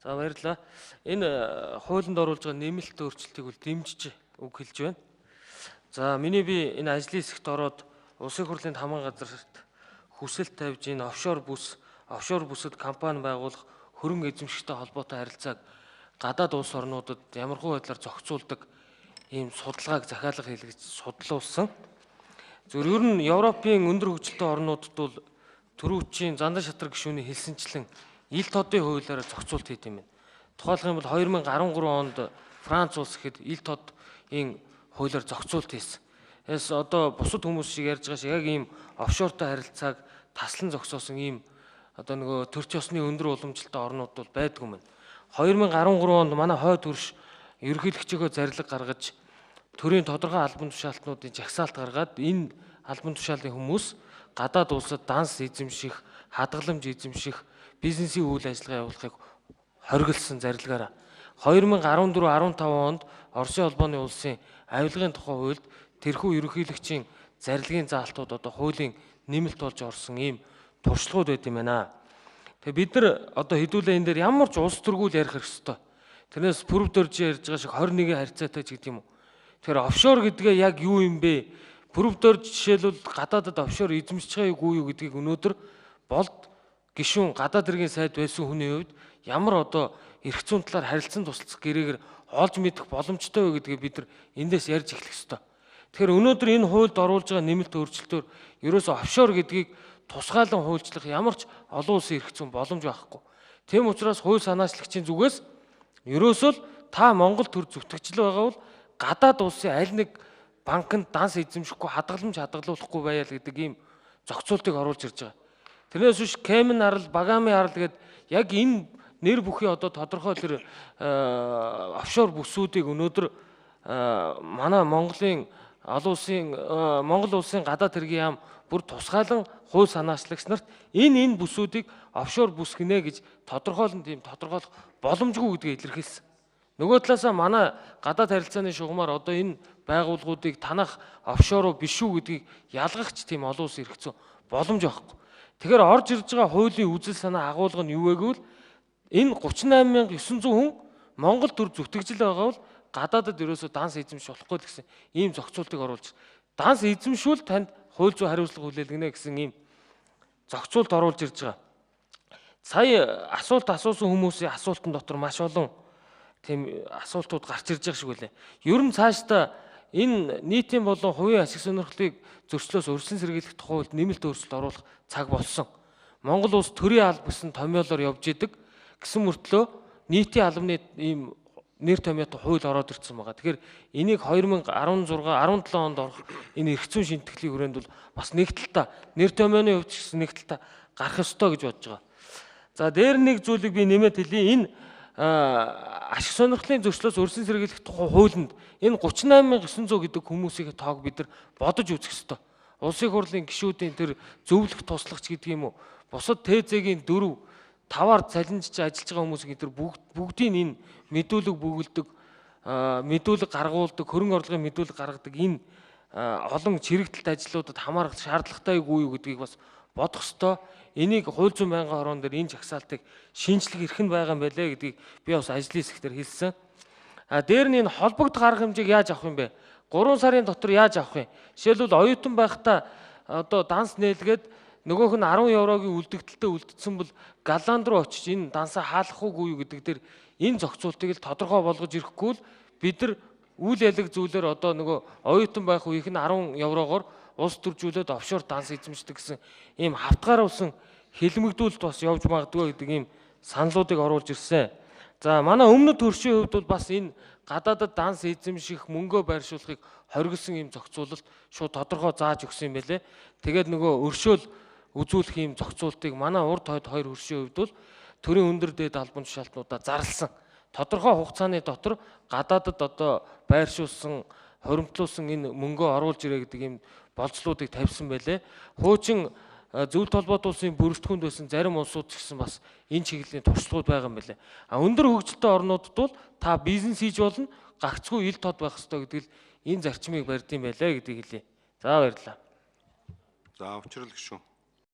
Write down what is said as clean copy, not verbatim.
За, баярлалаа. Энэ хуулинд оруулж байгаа нэмэлт өөрчлөлтийг бол дэмжиж үг хэлж байна. За, миний би энэ ажлын хэсэгт ороод Улсын хурлын хамгаан газарт хүсэлт тавьж энэ офшор бүс, офшор бүсэд компани байгуулах, хөрөнгө эзэмшигтэй холбоотой харилцааг гадаад улс орнуудад ямархуу байдлаар зохицуулдаг ийм судалгааг захиалга хийлгэж судлуулсан. Зөв ер нь Европын өндөр хөгжилтэй орнуудад бол төрүүчийн зандан шатар гишүүний хэлсэнчлэн ил тодын хуулиараа зохицуулт хийд юм байна. Тухайлах юм бол 2013 онд Франц улс гэхэд ил тодын хуулиар зохицуулт хийсэн. Эс одоо бусад хүмүүс шиг ярьж байгаа шиг яг ийм офшортой харилцааг таслан зогсоосон ийм одоо нөгөө төрч ёсны өндөр уламжлалтай орнууд бол байдгүй юм. 2013 онд манай хойд хөрш ерөнхийлөгчөөгөө зарлиг гаргаж төрийн тодорхой албан тушаалтнуудын жагсаалт гаргаад энэ албан тушаалын хүмүүс гадаад улсад данс эзэмших, хадгаламж эзэмших, бизнесийн үйл ажиллагаа явуулахыг хориглосон зарилгаараа 2014 15 онд Оросын холбооны улсын авилгын тухай хуульд тэрхүү ерөнхийлөгчийн зарилгын заалтууд одоо хуулийн нэмэлт болж орсон ийм туршлагууд байт юм байна. Тэгээ бид нар одоо хэдүүлээ энэ дээр ямар ч улс төргүүл ярих хэрэгтэй. Тэрнээс Пүрэв дөрж ярьж байгаа шиг 21 харьцаатай ч гэдэг юм уу. Тэгэхээр офшор гэдгээ яг юу юм бэ? Пүрэв дөрж жишээлбэл гадаадад офшор эзэмшиж байгаа юу юу гэдгийг өнөөдөр болд гишүүн гадаад хэргийн сайд байсан хүний хувьд ямар одоо эрх зүйн талаар харилцан тусалцах гэрээгээр олж мэдэх боломжтой вэ гэдгийг бид нар эндээс ярьж эхлэх ёстой. Тэгэхээр өнөөдөр энэ хуульд оруулж байгаа нэмэлт өөрчлөлтөөр ерөөсөө офшор гэдгийг тусгаалan хуульчлах ямар ч олон улсын эрх зүйн боломж байхгүй. Тийм учраас хууль санаачлагчийн зүгээс ерөөсөө л та Монгол төр зүтгэжлэл байгаа бол гадаад улсын аль нэг банкнд данс эзэмшихгүй, хадгаламж хадгалуулахгүй байя л гэдэг ийм зохицуултыг оруулж ирж байгаа. Тэрнээс биш Кэмен арал, Багами арал гээд яг энэ нэр бүхий одоо тодорхой тэр офшор бүсүүдийг өнөөдөр манай Монголын олон улсын Монгол улсын гадаад хэргийн яам бүр тусгаалan хууль санаачлагч нарт энэ бүсүүдийг офшор бүс гинэ гэж тодорхойлон тийм тодорхойлох боломжгүй гэдгийг илэрхийлсэн. Нөгөө талаасаа манай гадаад харилцааны шугамар одоо энэ байгууллагуудыг танах офшор уу биш үү гэдгийг ялгахч тийм олон улсын эрх зүйн боломж байхгүй. Тэгэхээр орж ирж байгаа хуулийн үзэл санаа агуулга нь юу вэ гэвэл энэ 38,900 хүн Монгол төр зүтгэжл байгаа бол гадаадад ерөөсөө данс эзэмших болохгүй л гэсэн ийм зохицуултыг оруулж, данс эзэмшүүл танд хууль зүйн хариуцлага хүлээлгэнэ гэсэн ийм зохицуулт оруулж ирж байгаа. Сая асуулт асуусан хүмүүсийн асуултан дотор маш олон тийм асуултууд гарч ирж байгаа шиг үлээ. Ер нь цаашдаа энэ нийтийн болон хувийн ашиг сонирхлыг зөрчлөөс өрсөн сэргийлэх тухай хуульд нэмэлт өөрчлөлт оруулах цаг болсон. Монгол улс төрийн алба гэсэн томьёолоор явж идэг гэсэн мөртлөө нийтийн албаны ийм нэр томьёотой хууль ороод ирсэн байгаа. Тэгэхээр энийг 2016 17 онд орох энэ эрх зүйн шинтгэлийн хүрээнд бол бас нэг талдаа нэр томьёоны хувьд ч гэсэн нэг талдаа гарах ёстой гэж бодож байгаа. За, дээр нэг зүйлийг би нэмээд хэлье. Энэ ашиг сонирхлын зөрчлөөс өрсөн сэргийлэх тухай хуулинд энэ 38,900 гэдэг хүмүүсийн тоог бид нар бодож үзэх ёстой. Улсын хурлын гишүүдийн тэр зөвлөх туслахч гэдэг юм уу? Бусад ТЗ-гийн 4 5-аар цалинжиж ажиллаж байгаа хүмүүсийн тэр бүгдийн энэ мэдүүлэг бөглөдөг, мэдүүлэг гаргуулдаг, хөрөнгө орлогын мэдүүлэг гаргадаг энэ олон чирэгдэлт ажлуудад хамаарах шаардлагатай үгүй юу гэдгийг бас бодох ёстой. Энийг хууль зүйн байнгын хорон дээр энэ жагсаалтыг шинжлэх эрх нь байгаа юм байлээ гэдгийг би бас ажлын хэсгээр хэлсэн. А дээр нь энэ холбогдох арга хэмжээг яаж авах юм бэ? 3 сарын дотор яаж авах юм? Жишээлбэл оюутан байхдаа одоо данс нээлгээд нөгөөх нь 10 еврогийн үлдэгдэлтэй үлдсэн бол Голланд руу очиж энэ дансаа хаалах уугүй юу гэдэг дээр энэ зохицуултыг л тодорхой болгож ирэхгүй л бид нар үйл ялаг зүйлээр одоо нөгөө оюутан байх үеийнх нь 10 еврогоор улс төржүүлээд офшор данс эзэмшдэг гэсэн ийм хавтгааруулсан хилмигдүүлэлт бас явж магадгүй гэдэг ийм саналуудыг оруулж ирсэн. За, манай өмнөд хөршийн хувьд бол бас энэ гадаадад данс эзэмших, мөнгөө байршуулахыг хоригдсон ийм зохицуулалт шууд тодорхой зааж өгсөн юм байлээ. Тэгээд нөгөө өршөөл үзүүлэх ийм зохицуултыг манай урд хойд хоёр хөршийн хувьд бол төрийн өндөр дээд албан тушаалтнуудаа зарласан. Тодорхой хугацааны дотор гадаадад одоо байршуулсан, хоримтлуулсан энэ мөнгөө оруулж ирээ гэдэг ийм болцлуудыг тавьсан байлээ. Хуучин зөвлөлт холбоот улсын бүрэлдэхүүнд байсан зарим улсууд ч гэсэн бас энэ чиглэлийн туршлагууд байгаа юм байлээ. А өндөр хөгжилтэй орнуудад бол та бизнес хийж болно, гагцгүй ил тод байх ёстой гэдэг л энэ зарчмыг барьд юм байлээ гэдгийг хэлье. За, баярлалаа. За, учрал гишүүн.